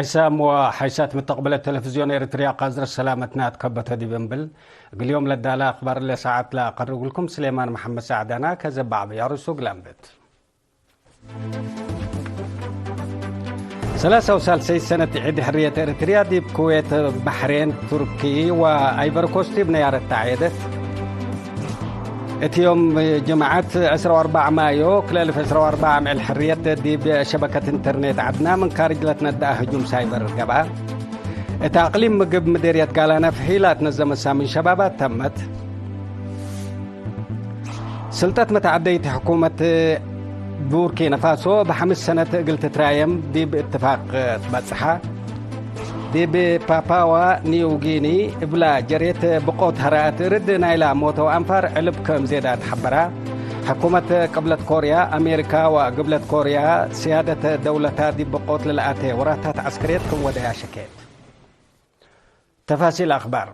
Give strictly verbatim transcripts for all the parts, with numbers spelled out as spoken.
ሕሳም ወሐይሳት ምተቅብለ ተለፍዝዮን ኤረትርያ ቃዝር ሰላመትና ትከበተ ዲብ እንብል፣ እግል ዮም ለዳለ አክባር ለሰዓት ለአቀርብልኩም ስሌማን መሐመድ ሳዕዳና ከዘባዕ በያሩሱ ግላምበት። ሰላሳ ወሳልሰይ ሰነት ዒድ ሕርየት ኤረትርያ ዲብ ኩዌት፣ ባሕሬን፣ ቱርኪ ወአይቨርኮስት እብ ነያረት ተዐየደት። እት ዮም ጅምዐት ዕስራ ወአርበዕ ማዮ ክልኤ አልፍ ዕስራ ወአርበዕ አምዕል ሕርየት ዲብ ሸበከት ኢንተርኔት ዐድና ምን ካርጅ ለትነደአ ህጁም ሳይበር ገብአ። እት አቅሊም ምግብ ምዴርየት ጋላ ነፍሒ ለአትነዘመ ሳምን ሸባባት ተመት። ስልጠት መተዐደይት ሕኩመት ቡርኪነ ፋሶ እብ ሐምስ ሰነት እግል ትትራየም ዲብ እትፋቅ ትበጽሐ። ዲብ ፓፓዋ ኒው ጊኒ እብላ ጀሬት ብቆት ሀረአት እርድ ናይላ ሞተው አንፋር ዕልብ ክም ዜዳ ተሐበራ። ሕኩመት ቅብለት ኮርያ፣ አሜሪካ ወግብለት ኮርያ ስያደት ደውለታ ዲብ ብቆት ለለአቴ ወራታት ዐስክርየት ክም ወደያ ሸኬት። ተፋሲል አክባር።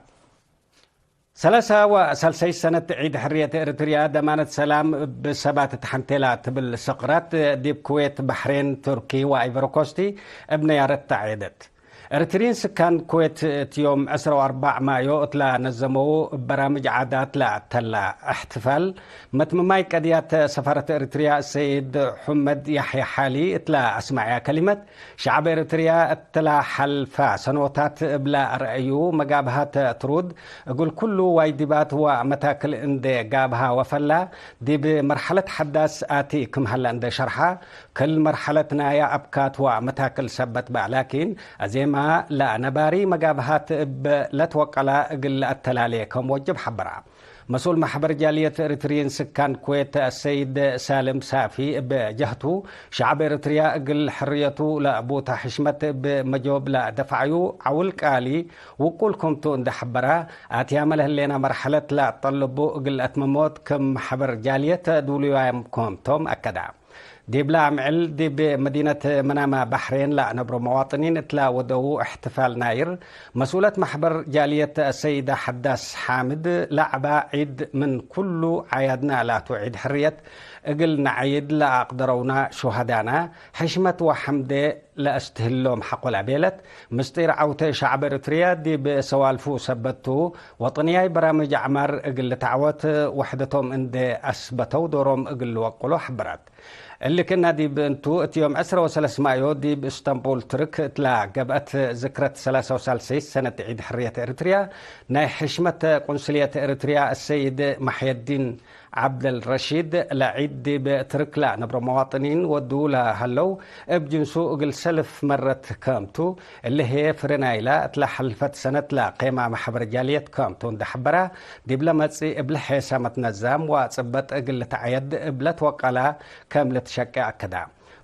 ሰላሳ ወሳልሰይ ሰነት ዒድ ሕርየት ኤረትርያ ደማነት ሰላም እብ ሰባት ተሐንቴላ ትብል ሰቅራት ዲብ ኩዌት፣ ባሕሬን፣ ቱርኪ ወአይቨርኮስቲ እብ ነያረት ተዐየደት። ኤረትርይን ስካን ኩዌት እት ዮም ዕስራ ወአርበዕ ማዮ እትላ ነዘመው እብ በራምጅ ዓዳት ለአተላ እሕትፋል፣ መትምማይ ቀድያት ሰፋረት ኤረትርያ ሰይድ ሑመድ ያሕያ ሓሊ እትላ አስመዐያ ከሊመት፣ ሸዐብ ኤረትርያ እትላ ሐልፈ ሰኖታት እብለ አርአዩ መጋብሀት ትሩድ እግል ኩሉ ዋይዲባት ወመታክል እንዴ ጋብሀ ወፈላ፣ ዲብ መርሐለት ሐዳስ አቲ ክም ሀለ እንዴ ሸርሐ፣ ክል መርሐለት ናያ አብካት ወመታክል ሰበት በ፣ ላኪን አዜማ ለነባሪ መጋብሀት እብ ለትወቀላ እግል ለአተላሌ ከም ወጅብ ሐበራ። መስኡል መሕበር ጃልየት ኤረትርይን ስካን ኩዌት አሰይድ ሳልም ሳፊ እብ ጀህቱ፣ ሸዐብ ኤረትርያ እግል ሕርየቱ ለአቡተ ሕሽመት እብ መጆብ ለደፍዐዩ ዐውል ቃሊ ውቁል ክምቱ እንዴ ሐበራ፣ አትያመ ለህሌና መርሐለት ለአጠልቡ እግል አትመሞት ክም መሕበር ጃልየት ዱሉያም ክምቶም አከዳ። ዲብለ አምዕል ዲብ መዲነት መናመ ባሕሬን ለአነብሮ መዋጥኒን እትላ ወደዉ እሕትፋል ናይር፣ መስኡለት መሕበር ጃልየት ሰይዳ ሐዳስ ሓምድ፣ ለዐባ ዒድ ምን ኩሉ ዓያድና ላቱ ዒድ ሕርየት እግል ነዐይድ ለአቅደረውና ሹሀዳና ሕሽመት ወሐምዴ ለአስትህሎም ሐቆ ለቤለት፣ ምስጢር ዐውቴ ሸዐብ ኤረትርያ ዲብ ሰዋልፉ ሰበት ቱ፣ ወጠንያይ በራምጅ አዕማር እግል ልትዐወት፣ ወሕደቶም እንዴ አስበተው ዶሮም እግል ልወቅሎ ሐበረት። እሊ ክእና ዲብ እንቱ፣ እት ዮም ዕስረ ወሰለስ ማዮ ዲብ እስታንቡል ትርክ እትላ ገብአት ዝክረት ሰላሳ ወሳልሰይት ሰነት ዒድ ሕርየት ኤረትርያ፣ ናይ ሕሽመት ቁንስልየት ኤረትርያ አሰይድ መሕየዲን ዐብደልረሺድ፣ ለዒድ ዲብ ትርክ ለነብሮ መዋጥኒን ወዱ ለሀለው፣ እብ ጅንሱ እግል ሰልፍ መረት ከምቱ፣ እሊ ህዬ ፍሬ ናይላ እትላ ሐልፈት ሰነት ለቄማ መሕበር ጃልየት ከምቱ እንዴ ሐበራ፣ ዲብለ መጽእ እብለ ሔሳመት ነዛም ወጽበጥ እግል ልትዐየድ እብለ ትወቀላ፣ ከም ልትሸቄ አከዳ።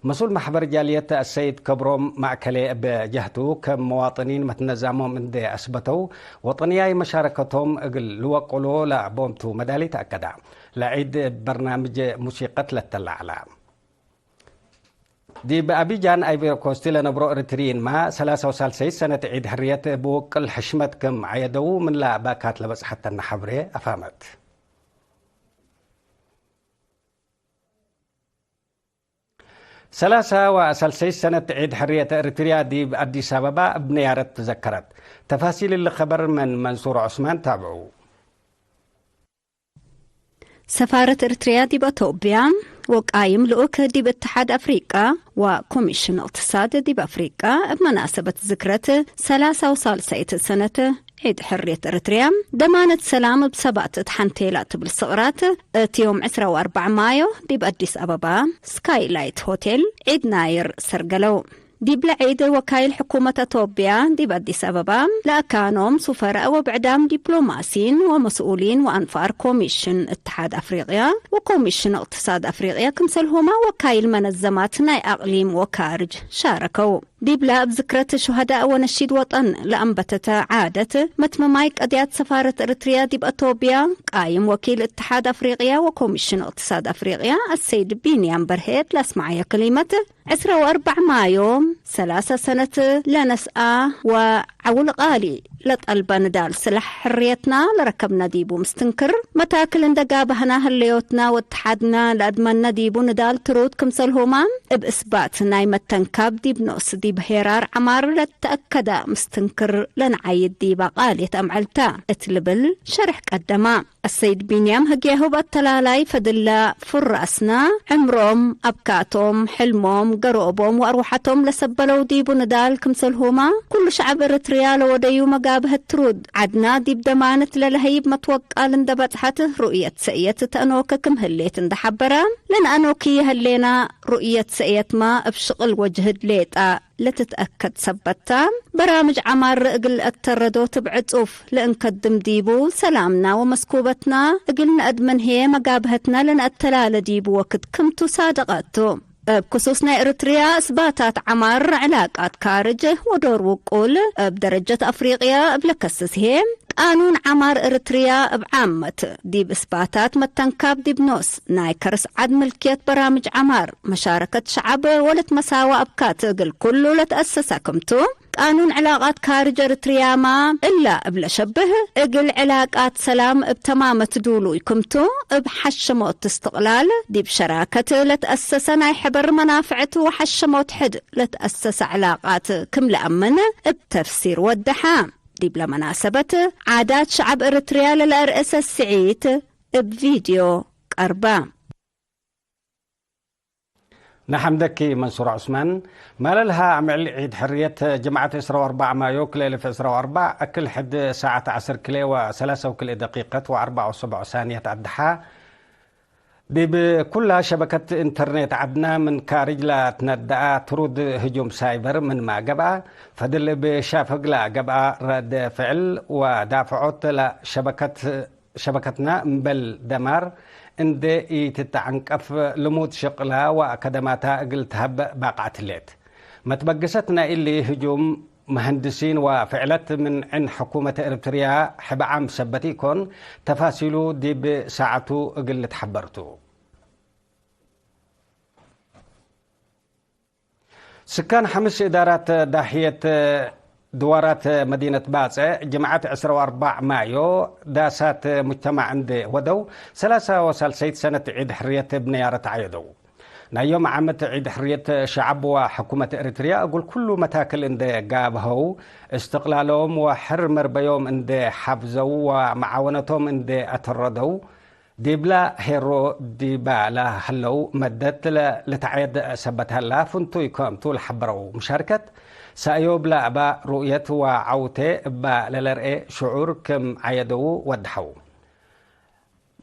መስኡል መሕበር ጃልየት አሰይድ ከብሮም ማእከሌ እብ ጀህቱ፣ ከም መዋጥኒን መትነዛሞም እንዴ አስበተው፣ ወጠንያይ መሻረከቶም እግል ልወቅሎ ለቦምቱ መዳሊት አከዳ። ለዒድ እብ በርናምጅ ሙሲቀት ለተለዐላ። ዲብ አቢጃን አይቮሪ ኮስት ለነብሮ ኤረትርይንመ፣ ሰላሳ ወሳልሰይት ሰነት ዒድ ሕርየት እብ ውቅል ሕሽመት ክም ዐየደው ምንለ ባካት ለበጽሐተነ ሐብሬ አፋመት። ሰላሳ ወሳልሰይት ሰነት ዒድ ሕርየት ኤረትርያ ዲብ አዲስ አበባ እብ ነያረት ትዘከረት። ተፋሲል እሊ ኸበር ምን መንሱር ዑስማን ታብዑ። ሰፋረት ኤረትርያ ዲብ አቶብያ ወቃይም ልኡክ ዲብ እትሓድ አፍሪቃ ወኮሚሽን እቅትሳድ ዲብ አፍሪቃ እብ መናሰበት ዝክረት ሰላሳ ወሳልሰይት ሰነት ዒድ ሕርየት ኤረትርያ፣ ደማነት ሰላም እብ ሰባት እት ሐንቴላ ትብል ስቅራት፣ እት ዮም ዕስራ ወአርበዕ ማዮ ዲብ አዲስ አበባ ስካይላይት ሆቴል ዒድ ናይር ሰርገለው። ዲብለ ዒድ ወካይል ሕኩመት አቶብያ ዲብ አዲስ አበባ ለአካኖም ሱፈራእ ወብዕዳም ዲፕሎማሲን ወመስኡሊን ወአንፋር ኮሚሽን እትሓድ አፍሪቅያ ወኮሚሽን እቅትሳድ አፍሪቅያ ክምሰልሁመ ወካይል መነዘማት ናይ አቅሊም ወካርጅ ሻረከው። ዲብለ እብ ዝክረት ሹሀዳእ ወነሺድ ወጠን ለአንበተተ ዓደት መትመማይ ቀድያት ሰፋረት ኤረትርያ ዲብ አቶብያ ቃይም ወኪል እትሓድ አፍሪቅያ ወኮሚሽን እቅትሳድ አፍሪቅያ አሰይድ ቢንያም በርሄ ለአስመዐየ ክሊመት፣ ዕስራ ወአርበዕ ማዮ ሰላሳ ሰነት ለነስአ ወዐውል ቃሊ ለጠልበ ንዳል ስለሕ ሕርየትና ለረከብነ ዲቡ ምስትንክር፣ መታክል እንደ ጋበህና ህለዮትና ወትሓድና ለአድመነ ዲቡ ንዳል ትሩድ ክምሰልሁመ እብ እስባት ናይ መተንካብ ዲብ ኖስ ዲብ ሄራር ዐማር ለተአከደ ምስትንክር ለነዓይድ ዲበ ቃልየት አምዐልተ እት ልብል ሸርሕ ቀደመ። አሰይድ ቢንያም ህግያሁ እብ አተላላይ ፈድለ ፍራስነ፣ ዕምሮም፣ አብካቶም፣ ሕልሞም፣ ገሮቦም ወአርወሐቶም ለሰበለው ዲቡ ንዳል ክምሰልሁመ፣ ኩሉ ሸዐብ እርትርያ ለወደዩ መጋብሀት ትሩድ ዐድና ዲብ ደማነት ለለሀይብ መትወቃል እንደ በጽሐት ሩእየት ሰእየት ተአኖከ ክም ህሌት እንደ ሐበረ፣ ለነአኖክየ ህሌና ሩእየት ሰእየትመ እብ ሽቅል ወጅህድ ሌጠ ለትትአከድ ሰበት ተ፣ በራምጅ ዐማር እግል ለአተረዶት እብ ዕጹፍ ለእንከድም ዲቡ፣ ሰላምና ወመስኩበትና እግል ነአድመን ህዬ መጋብሀትና ለነአተላለ ዲቡ ወክድ ክምቱ ሳድቀት ቱ። እብ ክሱስ ናይ ኤረትርያ እስባታት ዐማር፣ ዕላቃት ካርጅ ወዶር ውቁል እብ ደረጀት አፍሪቅያ እብ ለከስስ ህዬ፣ ቃኑን ዐማር እርትርያ እብ ዓመት፣ ዲብ እስባታት መተንካብ ዲብ ኖስ፣ ናይ ከርስ ዐድ ምልክየት በራምጅ ዐማር፣ መሻረከት ሸዐብ ወለትመሳወ አብካት እግል ኩሉ ለትአሰሰ ክምቱ፣ ቃኑን ዕላቃት ካርጅ እርትርያመ እላ እብ ለሸብህ፣ እግል ዕላቃት ሰላም እብ ተማመት ዱሉይ ክምቱ፣ እብ ሐሸሞት እስትቅላል ዲብ ሸራከት ለትአሰሰ ናይ ሕበር መናፍዕት ወሐሸሞት ሕድ ለትአሰሰ ዕላቃት ክም ለአምን እብ ተፍሲር ወደሐ። ዲብለ መናሰበት፣ ዓዳት ሸዐብ እርትርያ ለለአርእሰ ስዒት እብ ቪድዮ ቀርበ። ነሐምደኪ መንሱር ዑስማን። ማለልሃ አምዕል ዒድ ሕርየት ጅምዓት ዕስራ ወአርበዕ ማዮ ክልኤ አልፍ ዕስራ ወአርበዕ፣ እክል ሕድ ሳዐት ዐስር ክልኤ ወሰላሰ ወክልኤ ደቂቀት ወአርበዕ ወሰብዕ ሳንየት አድሓ፣ ዲብ ኩላ ሸበከት ኢንተርኔት ዐድና ምን ካርጅ ለትነደአ ትሩድ ህጁም ሳይበር ምንመ ገብአ፣ ፈድል እብ ሻፍግ ለገብአ ረድ ፍዕል ወዳፍዖት ለሸበከት፣ ሸበከትና እምበል ደማር እንዴ ኢትተዐንቀፍ ልሙድ ሽቅላ ወአከደማታ እግል ተሀበ ባቅዐት ህሌት። መትበግሰት ናይ እሊ ህጁም መሀንድሲን ወፍዕለት ምን ዕን ሕኩመት ኤረትርያ ሕብ ዓም ሰበት ኢኮን፣ ተፋሲሉ ዲብ ሳዐቱ እግል ልትሐበር ቱ። ስካን ሐምስ እዳራት ዳሕየት ድዋራት መዲነት ባጽዕ፣ ጅምዓት ዕስራ ወአርበዕ ማዮ ዳሳት ሙጅተማዕ እንዴ ወደው፣ ሰላሳ ወሳልሰይት ሰነት ዒድ ሕርየት እብ ነያረት ዐየደው። ናይ ዮም ዓመት ዒድ ሕርየት ሸዐብ ወሕኩመት ኤረትርያ እግል ኩሉ መታክል እንዴ ጋብሀው፣ እስትቅላሎም ወሕር መርበዮም እንዴ ሐፍዘው ወመዓወነቶም እንዴ አተረደው፣ ዲብላ ሄሮ ዲባ ለሀለው መደት ለ-፣ ልትዐየድ ሰበት ሀላ ፍንቱይ ክም ቱ ለሐበረው፣ ሙሻርከት ሰእዮብ ለእባ ሩእየት ወዐውቴ እባ ለለርኤ ሽዑር ክም ዐየደው ወደሐው።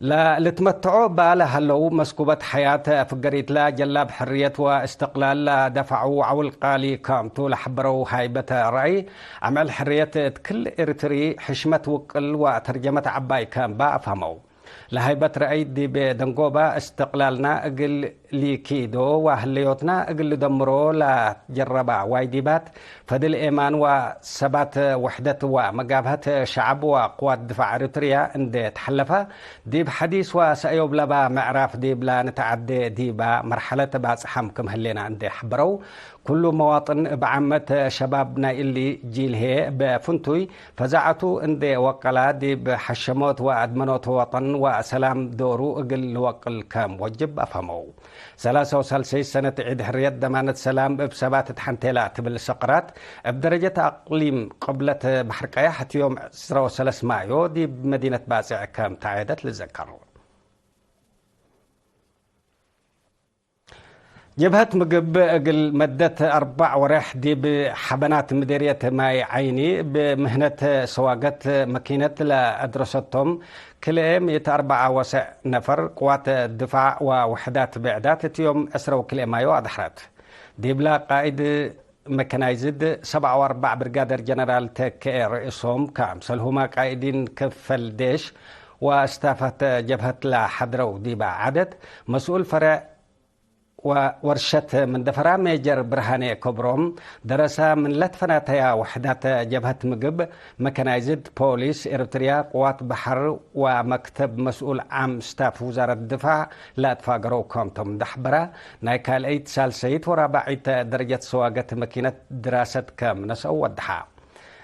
ለልትመትዖ እባ ለሀለው መስኩበት ሐያት ፍገሪትላ ጀላብ ሕርየት ወእስትቅላል ለደፈዐው ዐውል ቃሊ ክም ቱ ለሐበረው ሃይበት ረአይ፣ አምዕል ሕርየት እት ክል ኤሪትሪ ሕሽመት ውቅል ወተርጀመት ዐባይ ክም በ አፍሀመው። ለሀይበት ረአይ ዲብ ደንጎበ፣ እስትቅላልና እግል ሊኪዶ ወህለዮትና እግል ልደምሮ ለጀረባ ዋይዲባት፣ ፈድል ኤማን ወሰባት ውሕደት ወመጋብሀት ሸዐብ ወቅዋት ድፋዕ ኤሪትርያ እንዴ ተሐለፈ፣ ዲብ ሐዲስ ወሰእዮብ ለባ ምዕራፍ ዲብላ ንትዐዴ ዲባ መርሐለት ባጽሓም ክም ህሌና እንዴ ሐበረው፣ ኩሉ መዋጥን እብ ዓመት ሸባብ ናይ እሊ ጂል ህዬ እብ ፍንቱይ ፈዛዐቱ እንዴ ወቀላ፣ ዲብ ሐሸሞት ወአድመኖት ወጠን ወሰላም ዶሩ እግል ልወቅል ከም ወጅብ አፍሀመው። ሰላሳ ወሳልሰይት ሰነት ዒድ ሕርየት ደማነት ሰላም እብ ሰባት እት ሐንቴላ ትብል ሰቅራት፣ እብ ደረጀት አቅሊም ቅብለት በሐር ቀያሕ፣ እት ዮም ዕስራ ወሰለስ ማዮ ዲብ መዲነት ባጽዕ ከም ተዐየደት ልዘከር። ጀብሀት ምግብ እግል መደት አርበዕ ወሬሕ ዲብ ሐበናት ምዴርየት ማይ ዓይኒ እብ ምህነት ሰዋገት መኪነት ለአድረሰቶም ክልኤ ምእት አርበዓ ወሰዕ ነፈር ቅዋት ድፋዕ ወውሕዳት ብዕዳት እት ዮም ዕስራ ወክልኤ ማዮ አድሐረት። ዲብላ ቃእድ መከናይዝድ ሰብዓ ወአርበዕ ብርጋደር ጀነራል ተከኤ ርእሶም፣ ከአምሰልሁመ ቃእዲን ክፈል ዴሽ ወእስታፋት ጀብሀት ለሐድረው ዲበ ዐደት፣ መስኡል ፈሬዕ ወወርሸት መንደፈራ ሜጀር ብርሃኔ ክብሮም፣ ደረሳ ምን ለትፈናተያ ውሕዳት ጀብሀት ምግብ፣ መከናይዝድ ፖሊስ ኤረትርያ፣ ቅዋት በሐር ወመክተብ መስኡል ዓም ስታፍ ውዛረት ድፋዕ ለአትፋገረው ከምቶም እንደ ሐበራ፣ ናይ ካልአይት፣ ሳልሰይት ወራባዒት ደረጀት ሰዋገት መኪነት ድራሰት ከም ነስአው ወደሓ።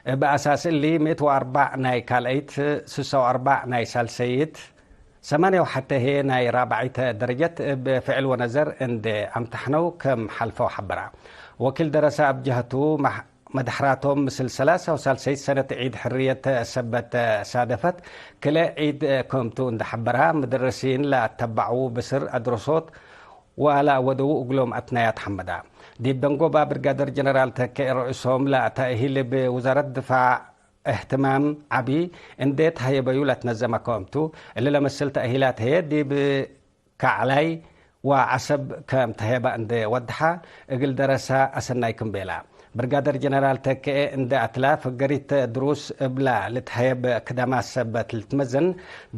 እብ አሳስ እሊ፣ ምእት ወአርበዕ ናይ ካልአይት፣ ስሳ ወአርበዕ ናይ ሳልሰይት፣ ሰማንያ ወሐተ ህዬ ናይ ራብዐይት ደረጀት እብ ፍዕል ወነዘር እንዴ አምተሐነው ከም ሐልፈው ሐበራ። ወኪል ደረሰ እብ ጀህቱ፣ መሕ-፣ መድሕራቶም ምስል ሰላሳ ወሳልሰይት ሰነት ዒድ ሕርየት ሰበት ሳደፈት ክልኤ ዒድ ክምቱ እንዴ ሐበራ፣ ምደርሲን ለአተበዕዉ ብስር አድረሶት ወለአወደዉ እግሎም አትናያት ሐመዳ። ዲብ ደንጎባ ብርጋደር ጀነራል ተኬ ርእሶም ለተእሂል እብ ውዛረት ድፋዕ እህትማም ዐቢ እንዴ ተሀየበዩ ለትነዘመ ክምቱ፣ እሊ ለመስል ተእሂላት ህዬ ዲብ ከዕላይ ወዐሰብ ከም ተሀየበ እንዴ ወድሐ፣ እግል ደረሳ አሰናይ ክም ቤላ። ብርጋደር ጀነራል ተኬ እንዴ አትላ፣ ፍገሪት ድሩስ እብላ ልትሀየብ ክደማት ሰበት ልትመዘን፣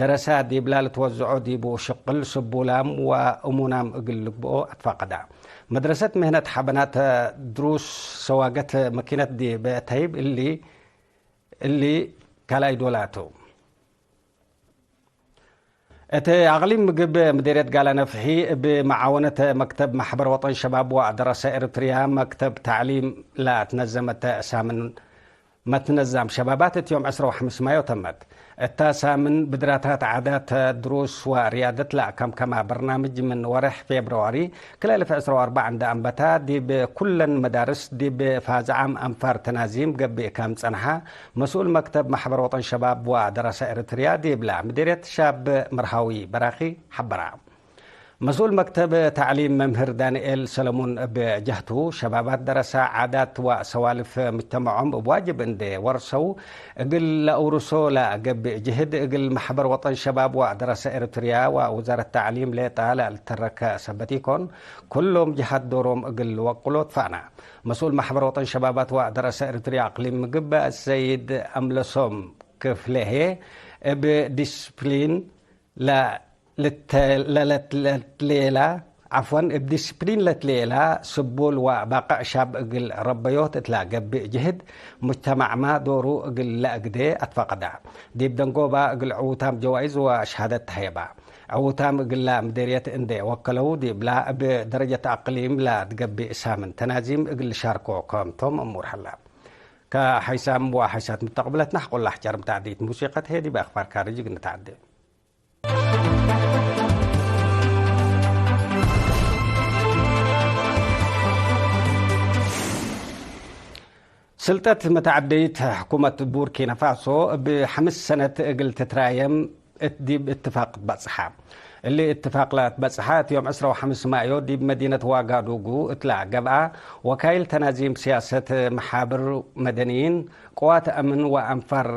ደረሳ ዲብላ ልትወዝዖ ዲቡ ሽቅል ስቡላም ወእሙናም እግል ልግብኦ አትፋቀዳ። መድረሰት ምህነት ሐበናት ድሩስ ሰዋገት መኪነት ዲብ ተህይብ እሊ፣ እሊ ካልኣይ ዶላቱ። እት አቅሊም ምግብ ምዴርየት ጋላ ነፍሒ፣ እብ መዓወነት መክተብ መሕበር ወጠን ሸባብ ወአደረሰ ኤረትርያ፣ መክተብ ተዕሊም ለትነዘመት ሳምን መትነዛም ሸባባት እት ዮም ዕስራ ወሐምስ ማዮ ተመት። እታ ሳምን ብድራታት ዓዳት፣ ድሩስ ወርያደት ለአከምከማ በርናምጅ ምን ወሬሕ ፌብርዋሪ ክልኤ አልፍ ዕስራ ወአርበዕ እንደ አንበታ፣ ዲብ ኩለን መዳርስ ዲብ ፋዝዓም አንፋር ተናዚም ገብእ ከም ጸንሐ፣ መስኡል መክተብ መሕበር ወጠን ሸባብ ወደረሰ ኤረትርያ ዲብላ ምዲርየት ሻብ መርሃዊ በራኺ ሐበራ። መስኡል መክተብ ተዕሊም መምህር ዳንኤል ሰለሙን እብ ጀህቱ፣ ሸባባት ደረሰ ዓዳት ወሰዋልፍ ምጅተመዖም እብ ዋጅብ እንዴ ወርሰው፣ እግል ለአውርሶ ለገብእ ጅህድ፣ እግል መሕበር ወጠን ሸባብ ወደረሰ ኤረትርያ ወውዛረት ተዕሊም ሌጣ ለልተረከ ሰበት ኢኮን፣ ኩሎም ጀሃት ዶሮም እግል ልወቅሎ ትፋና። መስኡል መሕበር ወጠን ሸባባት ወደረሰ ኤረትርያ አቅሊም ምግብ ሰይድ አምለሶም ክፍሌሄ፣ እብ ዲስፕሊን ለ-፣ ልተ-፣ ለለትሌላ፣ ዐፍወን፣ እብ ዲስፕሊን ለትሌላ ስቡል ወባቅዕ ሻብ እግል ረበዮት እትላ ገብእ ጅህድ፣ ሙጅተማዕመ ዶሩ እግል ለአግዴ አትፈቀዳ። ዲብ ደንጎባ እግል ዕዉታም ጀዋይዝ ወሸሃደት ተሀየባ። ዕዉታም እግላ ምዴርየት እንዴ ወከለው፣ ዲብላ እብ ደረጀት አቅሊም ለትገብእ ሳምን ተናዚም እግል ልሻርኮ ክምቶም እሙር ሀላ። ከሐይሳም ወሐይሳት ምተቅብለት ነሕ ቆላሕ ጀርም ተዕዲት ሙሲቀት ህዬ ዲብ አክባር ካርጅ እግል ንተዐዴ። ስልጠት መተዐደይት ሕኩመት ቡርኪና ፋሶ እብ ሐምስ ሰነት እግል ትትራየም እት ዲብ እትፋቅ ትበጽሐ። እሊ እትፋቅ ለትበጽሐ እት ዮም ዕስራ ወሐምስ ማዮ ዲብ መዲነት ዋጋዱጉ እትላ ገብአ፣ ወካይል ተናዚም ሲያሰት፣ መሓብር መደንይን፣ ቅዋት አምን ወአንፋር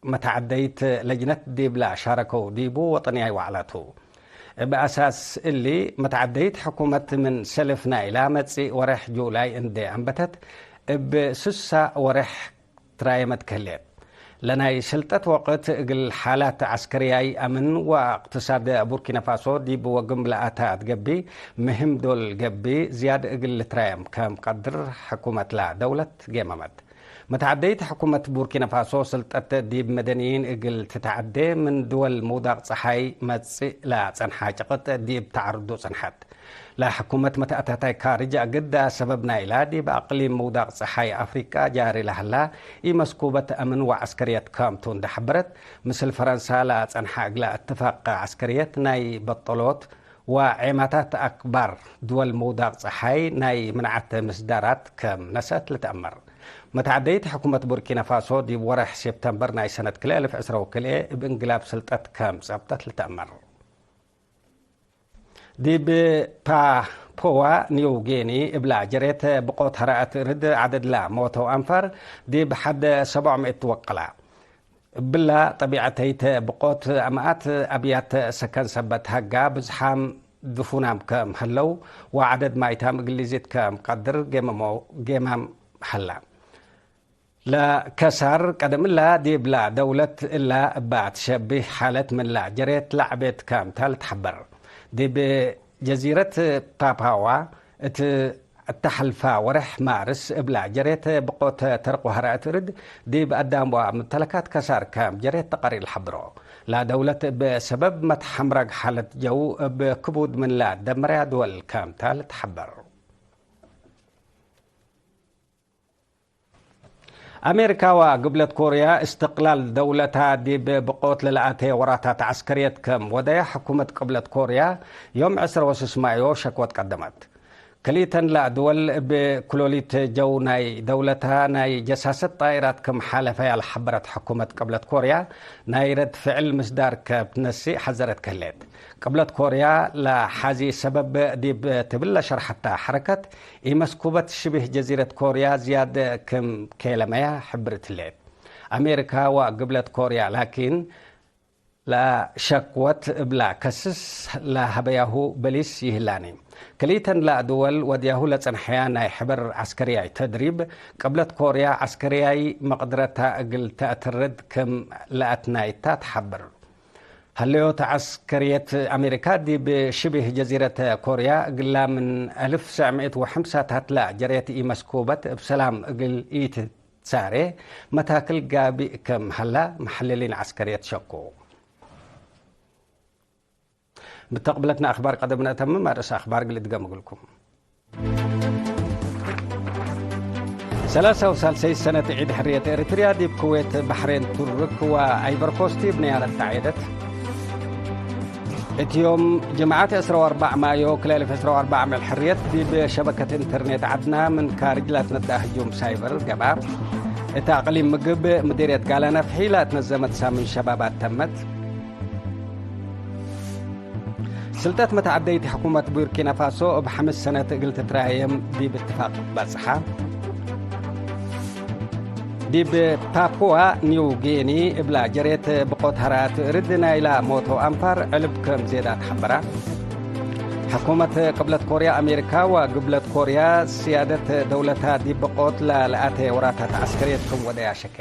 መተዐደይት ለጅነት ዲብላ ሻረከው ዲቡ ወጠንያይ ወዕላቱ። እብ አሳስ እሊ፣ መተዐደይት ሕኩመት ምን ሰልፍ ናይላ መጽእ ወሬሕ ጁላይ እንዴ አንበተት፣ እብ ስሳ ወሬሕ ትራየመት ከህሌት። ለናይ ስልጠት ወቅት እግል ሓላት ዐስከርያይ፣ አምን ወእቅትሳድ ቡርኪናፋሶ ዲብ ወግም ለአተ አትገቢ፣ ምህም ዶል ገቢ ዝያድ እግል ልትራየም ከም ቀድር ሕኩመትላ ደውለት ጌመመት። መተዐደይት ሕኩመት ቡርኪናፋሶ ስልጠት ዲብ መደንይን እግል ትትዐዴ፣ ምን ድወል ምውዳቅ ጸሓይ መጽእ ለጸንሐ ጭቅጥ ዲብ ተዐርዱ ጸንሐት። ለሕኩመት መተአተታይ ካርጅ አግዳ ሰበብ ናይላ ዲብ አቅሊም ምውዳቅ ጸሓይ አፍሪቃ ጃሪ ለሀላ ኢመስኩበት አምን ወዐስከርየት ከምቱ እንዴ ሐበረት፣ ምስል ፈረንሳ ለጸንሐ እግለ እትፋቅ ዐስከርየት ናይ በጠሎት ወዔማታት አክባር ድወል ምውዳቅ ጸሓይ ናይ ምንዓት ምስዳራት ከም ነሰአት ልትአመር። መተዐደይት ሕኩመት ቡርኪናፋሶ ዲብ ወርሕ ሴፕተምበር ናይ ሰነት ክልኤ አልፍ ዕስራ ወክልኤ እብ እንግላብ ስልጠት ከም ጸብጠት ልትአመር። ዲብ ፓፖዋ ኒው ጊኒ እብላ ጀሬት ብቆት ሀረአት እርድ ዐደድላ ሞተው አንፋር ዲብ ሐድ ሰብዕ ምእት ወቀላ። እብላ ጠቢዐተይት ብቆት አምአት አብያት ሰከን ሰበት ሀጋ ብዝሓም ድፉናም ከም ሀለው ወዐደድ ማይታም እግል ሊዚድ ከም ቀድር ጌመሞ-፣ ጌማም ሀላ። ለከሳር ቀደም እላ ዲብላ ደውለት እላ እባ ትሸብህ ሓለት ምንላ ጀሬት ለዐቤት ከምታ ልትሐበር። ዲብ ጀዚረት ፓፓዋ እት እተሐልፋ ወሬሕ ማርስ እብላ ጀሬት ብቆት ተርቅ ወሀረአት እርድ ዲብ አዳም ወአምተለካት ከሳር ከም ጀሬት ተቀሪር ለሐብሮ። ለደውለት እብ ሰበብ መትሐምረግ ሓለት ጀው እብ ክቡድ ምንላ ደመረያ ድወል ከምታ ልትሐበር። አሜሪካ ወግብለት ኮርያ እስትቅላል ደውለታ ዲብ ብቆት ለለአቴ ወራታት ዐስከርየት ከም ወደያ ሕኩመት ቅብለት ኮርያ ዮም ዕስር ወስስ ማዮ ሸክወት ቀደመት። ክልኢተን ለአድወል እብ ክሎሊት ጀው ናይ ደውለታ ናይ ጀሳሰት ጣይራት ክም ሓለፈያ ለሐበረት ሕኩመት ቅብለት ኮርያ፣ ናይ ረድ ፍዕል ምስዳር ከብትነስእ ሐዘረት ከህሌት። ቅብለት ኮርያ ለሐዚ ሰበብ ዲብ ትብል ለሸርሐታ ሐረከት፣ ኢመስኩበት ሽቢህ ጀዚረት ኮርያ ዝያድ ክም ኬለመያ ሕብርት ህሌት። አሜሪካ ወግብለት ኮርያ ላኪን፣ ለሸክወት እብላ ከስስ ለሀበያሁ በሊስ ይህላኒ። ክልኢተን ለአድወል ወድያሁ ለጸንሐያ ናይ ሕበር ዐስከርያይ ተድሪብ፣ ቅብለት ኮርያ ዐስከርያይ መቅድረታ እግል ተአትርድ ክም ለአትናይታ ተሐብር። ሀለዮት ዐስከርየት አሜሪካ ዲብ ሽቢህ ጀዚረት ኮርያ እግላ ምን አልፍ ሰዕ ምእት ወሐምሳ ታትላ ጀርየት ኢመስኩበት እብ ሰላም እግል ኢት ሳሬ መታክል ጋብእ ከም ሀላ መሐልሊን ዐስከርየት ሸኩ። ብተቅብለትና አክባር ቀደምነ እተምም፣ አርእስ አክባር እግል እድገም እግልኩም። ሰላሳ ወሳልሰይ ሰነት ዒድ ሕርየት ኤሪትርያ ዲብ ኩዌት፣ በሕሬን፣ ቱርክ ወአይቨርኮስት እብ ነያረት ተዐየደት። እት ዮም ጅምዓት ዕስራ ወአርባዕ ማዮ ክልኤ አልፍ ዕስራ ወአርባዕ፣ አምዕል ሕርየት ዲብ ሸበከት ኢንተርኔት ዐድና ምን ካርጅ ላትነዳ ህጁም ሳይበር ገብአ። እት አቅሊም ምግብ ምዲርየት ጋላ ነፍሒ ላትነዘመት ሳምን ሸባባት ተመት። ስልጠት መተዐደይት ሕኩመት ቡርኪና ፋሶ እብ ሐምስ ሰነት እግል ትትራየም ዲብ እትፋቅ በጽሐ። ዲብ ፓፕዋ ኒው ጊኒ እብላ ጀሬት ብቆት ሀራት እርድ ናይላ ሞተው አንፋር ዕልብ ክም ዜዳት ሐበራ። ሕኩመት ቅብለት ኮርያ አሜሪካ ወግብለት ኮርያ ስያደት ደውለታ ዲብ ብቆት ለለአቴ ወራታት ዐስከርየት ክም ወደያ ሸኬ።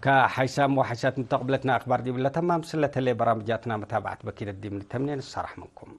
ከሐይሳም ወሐይሳት ምተቅብለትና አክባር ዲብ ለተማም ስለተሌ በራምጃትና መታብዐት በኪደት ዲብ ንተምኔ ንሰራሕ ምንኩም።